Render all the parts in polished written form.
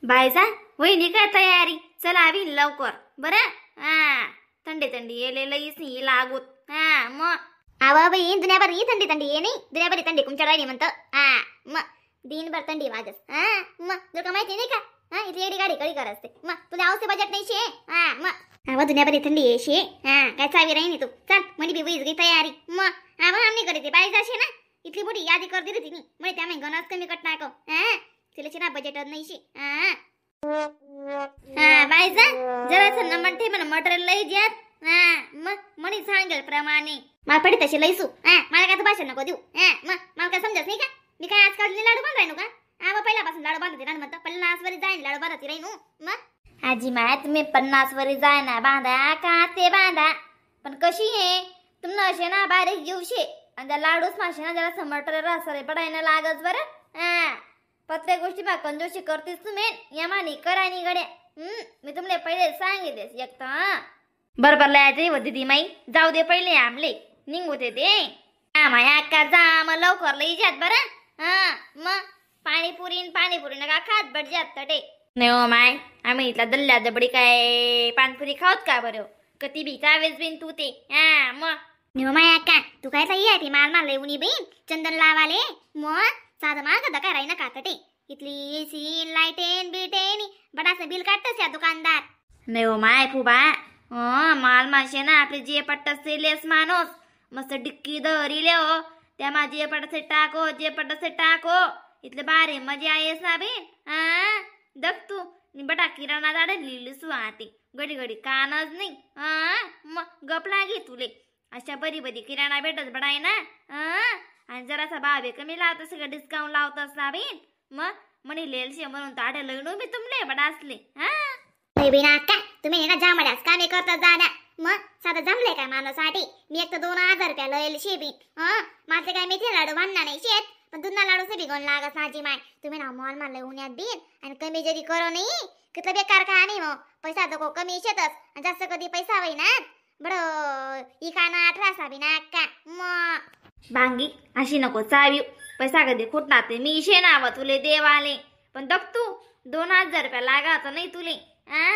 बायजा वहिनी काय तयारी चला आवी लवकर बरं. हा थंडी थंडी येले लईच नाही लागूत. हा मग आवा बाई दुनियाभर ही थंडी थंडी ये नाही, दुनियाभर थंडी कुमच्या राहिली म्हणतं. हा मग दिनभर थंडी वाजस. हा मग तुला माहिती नाही का? हा इथली एडी गाडी कळी कर असते. मग तुला आवश्य बजेट नाही शे. हा मग आवा दुनियाभर थंडी ये शे. हा काय चावी राहिनी तू, चल म्हणी बी वहीच गई तयारी. मग आवा आम्ही करीते बाई जाशे ना, इथली मोठी यादी कर दिली तिने म्हणे त्यामुळे गणाच कमी कट नाको. हा तिला ना बजेट नाही शे. हा हा बायजा जरा न म्हणते म्हणा मटेरियल लई ज्यात. हा मग म्हणी सांगेल प्रमाणे मला पडे तशी लईसू. हा मला काय तू भाषण नको देऊ. हा मग मला काय समजत नाही का? मी काय आजकाल लाडू बांध राहिनो का? हा मग पहिल्यापासून लाडू बांधते ना म्हणतं, 50 वरी जाईन लाडू बांधते राहीन. मग आजी माय तुम्ही 50 वरी जाय ना बांधा का ते बांधा, पण कशी आहे तुम्हाला असे ना बारीक घेऊशे आणि त्या लाडूच माशे ना जरा मटेरियल रसारे पडायला लागत बरं. हा प्रत्येक गोष्टी मा कंजोशी करतेस तुम्ही या मानी करानी गड्या. मी तुमले पहिले सांगितलेस एक तर बरोबर लयायचं हो दीदी माई, जाऊ दे पहिले आमले निघू दे ते. हा माया अक्का जा मग लवकर लई जात बरं. हा मग पाणीपुरी पाणीपुरी नका खात बट जात तटे. नाही हो माय आम्ही इथला दल्ल्या दबडी काय पाणीपुरी खावत का बरं, कधी बी चावेस बिन तू ते. हा मग निव माया अक्का तू काय लई आहे ती माल माल लई उनी बीन चंदन लावाले. मग साधं माग काय राही ना कातटे, इथली एसी लाईटेन बिटेन बडासं बिल काढतस या दुकानदार. नाही हो माय फुबा माल माशे ना आपले जे पट्टस ते लेस माणूस मस्त डिक्की धरीले हो, त्या माझे पटसे टाको जे पटसे टाको इथले बारे मजा येस ना बीन. हा दख तू बटा किराणा दाडे लिहिली सु आती घडी घडी कानच नाही. हा मग गप लागे तुले अशा बरी बरी किराणा भेटत बडाय ना. हा आणि जरासा भाव कमी लावत सगळं डिस्काउंट लावत ना बीन. मग म्हणे लेलशे म्हणून ताडे लग्न मी तुमले बडा असले. हा नाही बिना अक्का तुम्ही ना जामड्यास कामे करता जाण्या. मग साधं जमले काय माणूसाठी? मी एक तर 2000 रुपया लयल शे बी. हा माझे काय मेथी लाडू बांधणार नाही शेत, पण दुधना लाडू से बिगोन लागत माझी माय. तुम्ही ना मॉल मारले उन्हात बीन आणि कमी जरी करो नाही कितलं बेकार का नाही, मग पैसा तर कमी शेतच आणि जास्त कधी पैसा होई ना बडं इकाना अठरा बिना अक्का. मग भांगी अशी नको चावी पैसा कधी खुटणार ते मी शे नाव तुले देवाले, पण बघ तू 2000 रुपया लागायचं नाही तुले. हा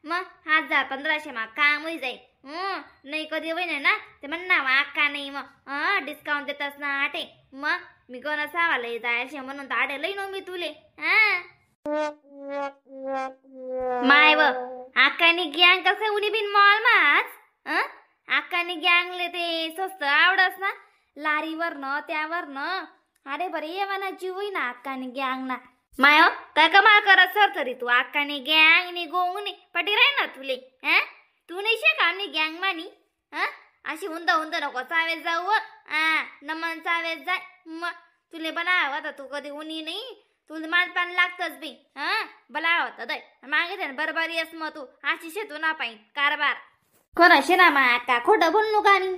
मग 1000 1500 मग काम होई जाईल. नाही कधी होईना ना ते म्हणना अक्का नाही मग डिस्काउंट देतच ना आटे. मग मी कोणा सावाला जायचे म्हणून आडे लई नो मी तुले. हा माय व अक्कानी गँग कसं उनी बिन मॉल माच. अक्कानी गँगले ते स्वस्त आवडस ना लारीवर न त्यावर न अरे बरे येवाना जीव ना अक्कानी गँग ना. माय काय कमाल करत सर तरी तू अक्कानी गँग नी गोंग नी पटी राही ना तुले. हा तू नाही शे का आम्ही गँग मानी? हा अशी उंद उंद नको चावेत जाऊ आ नमन चावेत जाय. मग तुले बनावं आता तू कधी उनी नाही तुला मानपान लागतच बी. हा बलावं दय मागितलं ना बरोबर येस मग तू अशी शेतू ना पाहिजे कारभार खरं शे ना मा अक्का खोटं बोललो का मी?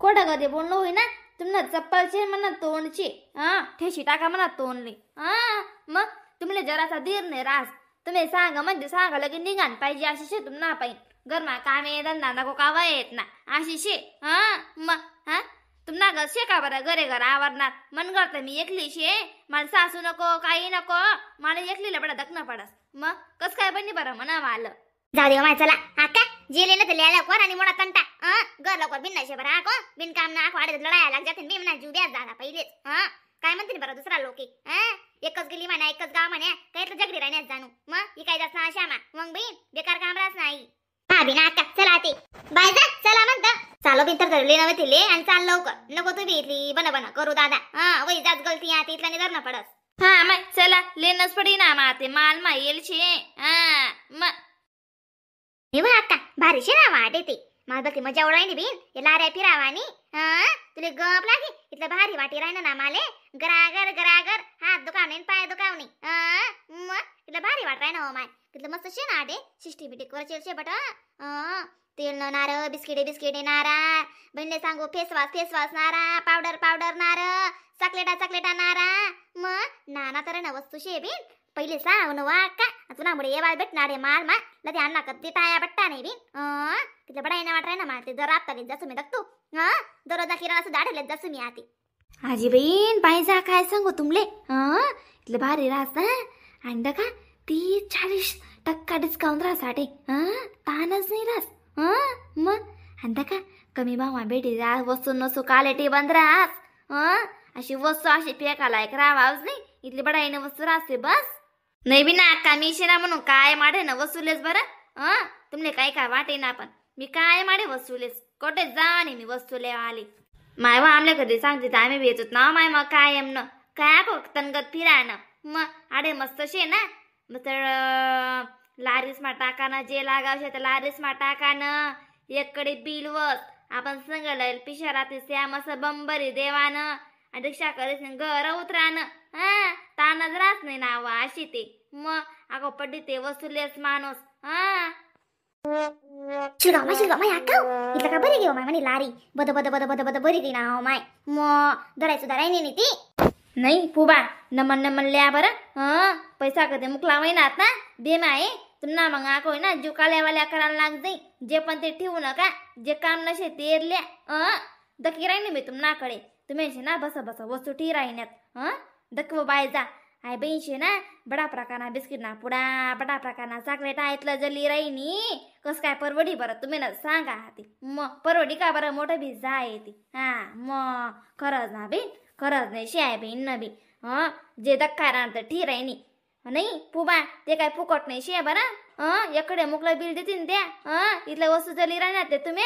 खोटं कधी बोललो होई ना तुम्हाला चप्पलचे म्हणा तोंडचे. हा ठेशी टाका म्हणा तोंडले. हा मग तुम्हाला जरासा धीर नाही रास, तुम्ही सांगा म्हणजे सांगा लगे निघान पाहिजे अशी शे तुम ना पाहिजे घरमा कामे धंदा नको कावा येत ना अशी शे. हा मग हा तुम्हाला घर शे का बरं घरे घर आवरणार मन करतं मी एकली शे, मला सासू नको काही नको मला एकलीला बडा दखना पडस. मग कस काय बनी बरं म्हणा आलं जाऊ दे माय चला अक्का जेलेलं तर लिहायला लवकर आणि मोठा तंटा. घर लवकर बिन नाही बरं आको बिन काम ना आको आडे लढाया लाग जाते मी म्हणा जीव द्यास झाला पहिलेच. हा काय म्हणते बरं दुसरा लोके? हा एकच गेली म्हणा एकच गाव म्हणा काय तर जगडी राहण्यास जाणू मग ही काय जास्त अशा मा मग बहीण बेकार काम राहत नाही. हा बिना अक्का चला ते बाय जा चला म्हणता चालो बिन तर धरले नव्हे तिले आणि चाल लवकर नको तू इथली बना बना करू दादा. हा वही जाच गलती आहे इथला निधर ना पडस. हा माय चला लेनच पडी ना माते माल मा येईल शे. हा मग हे अक्का भारी शे ना वाटे ते मला बघ मजा उडायनी बिन हे लाऱ्या फिरावानी. हा तुले गप लागे इथलं भारी वाटी राहिना ना माले गरागर गरागर हात दुखावणे पाय दुखावणे. मग इथलं भारी वाट राहिना हो माय तिथलं मस्त शे ना आटे शिष्टी बिटी करचे शे बट. तेल न नार बिस्किटे बिस्किटे नारा बहिणीले सांगू face wash face wash नारा पावडर पावडर नार चॉकलेटा चॉकलेटा नारा मग नाना तर ना वस्तू शे बिन पहिले सांग न वा का तुला मुळे येवाल भेटणार माल मा लते अण्णा कधी टाया बट्टा नाही बिन. तिथलं बडाई ना वाटराय ना माल ते जर आपता जसं मी बघतो. हा दररोज किराणा सुद्धा आढळले जसं मी आते. आजी बहीण बाई जा काय सांगू तुमले. हा इथलं भारी राहत ना अंड का 30-40% डिस्काउंट रास आटे. हां तानच नाही रास. हां मग आणि का कमी भावा भेटी जा वस्तू नसू क्वालिटी बंद रास. हां अशी वस्तू अशी फेकायला एक राहावंच नाही, इथली बडाईनं वस्तू राहते बस. नाही बी ना अक्का मी ना म्हणून काय माडे ना वसुलेस बरं. हां तुमले काय काय वाटे ना, पण मी काय माडे वसुलेस, कोठे जा नाही मी वस्तू आली. माय वा आमल्या कधी सांगते तर आम्ही येतो ना माय, मग कायम न काय तनगत फिरा ना मग आडे मस्त शे ना. मग तर लारीस मा टाकाना जे लागावशे तर लारीस मा टाकानं, एककडे बिल वस आपण संग लाईल पिशा राहते त्या मस्त बंबरी देवानं आणि रिक्षा करीस घर उतरानं. हा तानच राहत नाही ना वा अशी ते मग अगो पड्डी ते वसुलेस माणूस. हा शिलगाव माय शिलगाव माय अक्का इथलं का बरी घेऊ माय म्हणे लारी बद बद बद बद बद बरी गी ना माय मग धरायचं धराय नाही ती नाही फुबा नमन नमन लिया बरं. हं पैसा कधी मुकला महिनात ना दे माय तुम्हाला मग आको ना जीव काल्यावाल्या करायला लाग जाई, जे पण ते ठेवू नका, जे काम नशे ते लिया. हं दकी राहीन मी तुम्हाकडे, तुम्ही ना बस बस वस्तू ठी राहिण्यात. हं दकव बायजा I बहीणशे ना बडा प्रकारना बिस्किट ना पुडा बडा प्रकारना चॉकलेट ऐकलं जली राहिनी कस काय परवडी बरं तुम्ही ना सांगा ती मग परवडी का बरं मोठं बी जाय ती. हा मग खरंच ना बी खरंच नाही शे आहे बहीण न बी. हं जे दक्का राहणार तर ठी राहिनी नाही पुबा ते काय फुकट नाही शे बरं. हं एकडे मुकलं बिल देतीन द्या. हं इथलं वस्तू जली राहणार ते तुम्ही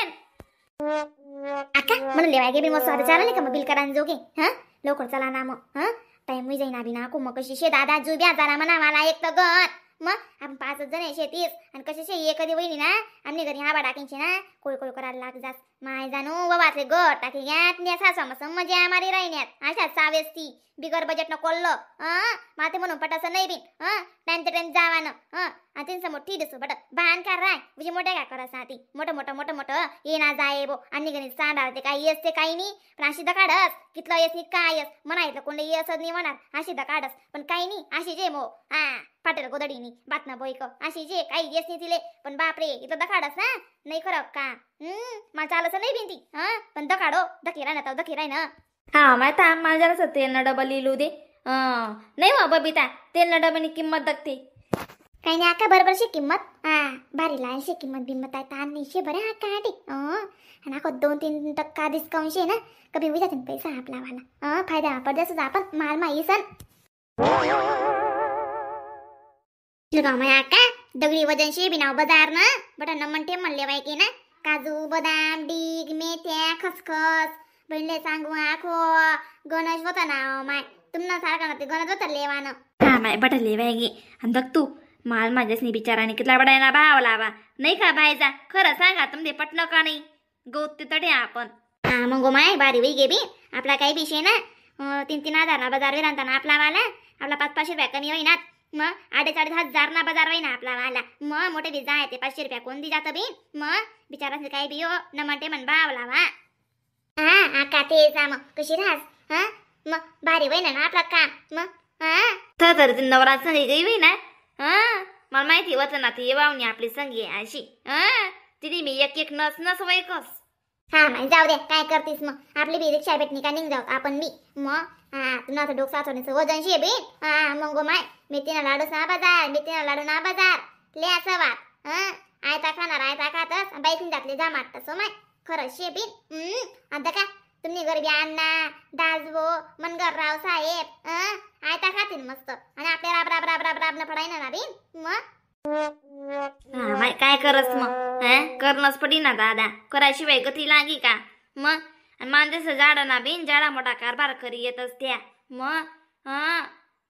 अक्का म्हणून लेवाय गे बी वस्तू आता चालेल का मग बिल करा जोगे. हां लवकर चला ना मग. हां टाइम मी जाईना बी ना मग कशी शे दादा जुब्या जरा म्हणा मला एक तर गत मग आपण 5 जण आहे शेतीस आणि कशी शे एखादी वहिनी ना आम्ही घरी हाबा टाकीनशे ना कोळ कोळ करायला लाग जास माय जाणू वाचले गट टाकी घ्यात न्या सासवा मग मजा मारी राहिण्यात अशा चावेस ती बिगर बजेट न कोल्लं. हं माते म्हणून पटासं नाही बिन. हं time to time जावानं. हं आणि त्यांचं मोठी दिसू बट भान का राय म्हणजे मोठ्या काय करायचं ती मोठं मोठं मोठं मोठं ये ना जाय बो आणि घरी सांडाळ ते काही येस ते काही नाही पण अशी दकाडस कितलं येस नाही काय येस म्हणा इथलं कोणी येस नाही म्हणणार अशी दकाडस पण काही नाही अशी जे मो हा फाटेल गोदडीनी बातना बोईक अशी जे काही येस नाही तिले पण बापरे इथं दखाडस ना नाही खरं का. मला चालस नाही भिंती. हा पण दखाडो दखी राय ना दखी राय ना. हा माय थांब मला जरासं तेल न डबल लिहिलू दे. नाही वा बबिता तेल न डबलनी किंमत दखते काही नाही अक्का बरोबर शे किंमत. हा भारी लाय शे किंमत बिंमत आहे ताण नाही शे बरं अक्का आटी. आणि अको 2-3% डिस्काउंट शे ना कमी होई जाते पैसा आपला वाला. फायदा पडजासच आपण माल मा येसन. शिलगाव माय अक्का दगडी वजन शे बिनाव बाजार ना बट नमन टे म्हणले बाई की ना काजू बदाम डीग मेथ्या खसखस बहिणले सांगू आखो गणेश होता ना माय तुम्हाला सारखा ना ते गणेश होता लेवानं. हा माय बट लेवाय गे आणि बघ तू माल माझ्यासनी बिचाराने कितला बडायला भाव लावा नाही का बायजा खरं सांगा तुमले पटन का नाही गौत तडे आपण. हा मग माय बारी वही गे बी आपला काही विषय ना 3-3 हजार ना बाजार वेरांता ना आपला वाला आपला 500-500 रुपया कमी होईनात मग 2.5-2.5 हजार ना बाजार होईना आपला वाला मग मोठे बी जाय ते 500 रुपया कोण दी जातं बी मग बिचारासनी काही बी हो न म्हणते म्हण भाव लावा. हा आका ते जा मग कशी राहस. हा मग भारी होईना ना आपला काम मग. हा तर नवरा संगी गई होई ना. हा मला माहिती होतं ना ती वावणी आपली संगी अशी. हा तिने मी एक एक नस नस वैकस. हा माय जाऊ दे काय करतीस मग आपली बी रिक्षा भेटणी का निघ जाऊ आपण बी मग. हा तुला डोकं साचवण्याचं वजन शे बी. हा मग माय मेथीना लाडू ना बाजार मेथीना लाडू ना बाजार ले असं वाट. हा आयता खाणार आयता खातस बाईकून जातले जा मारतस माय खरं शे बी. आता का तुम्ही गरबी अण्णा दाजबो मनगर राव साहेब आयता खातील मस्त आणि आपल्या राब राब राब राब राब न पडाय ना बी मग. हा माय काय करस मग हा करणच पडी ना दादा कराशिवाय गती लागी का मग. आणि मांदेस झाडं ना बिन झाडा मोठा कारभार करी येतस त्या मग. हा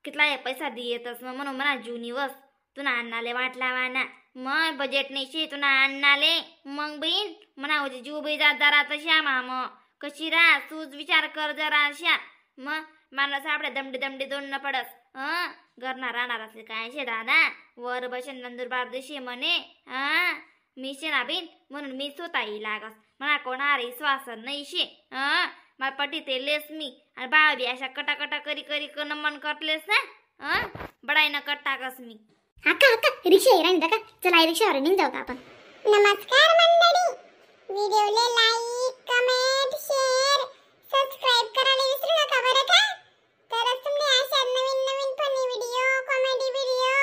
कितला पैसा दी येतस मग म्हणून म्हणा जुनी वस तुना अण्णाले वाट लावा ना मग बजेट नाही शे तुना अण्णाले मग बहीण म्हणा होती जीव बी जात जरा तशा मा मग कशी राह तूच विचार कर जरा अशा मग माणूस आपल्या दमडी दमडी दोन न पडस. हं घरना राहणार असले काय शे दादा वर बसेन नंदुरबार दिशे म्हणे. हा मी शे ना बिन म्हणून मी स्वतः लागस म्हणा कोणारी श्वास नाही शे. हं मला पटी ते लेस मी आणि बाळ बी अशा कटाकटा करी करी कन मन करलेस ना. हं बडाई न कट टाकस मी. अक्का अक्का रिक्षा राहीन का चला रिक्षावर निघ जाऊ आपण. नमस्कार मंडळी, व्हिडिओला like comment share subscribe करायला विसरू नका बरं का. तरच तुम्ही अशा नवीन नवीन funny video comedy video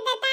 पर्यंत.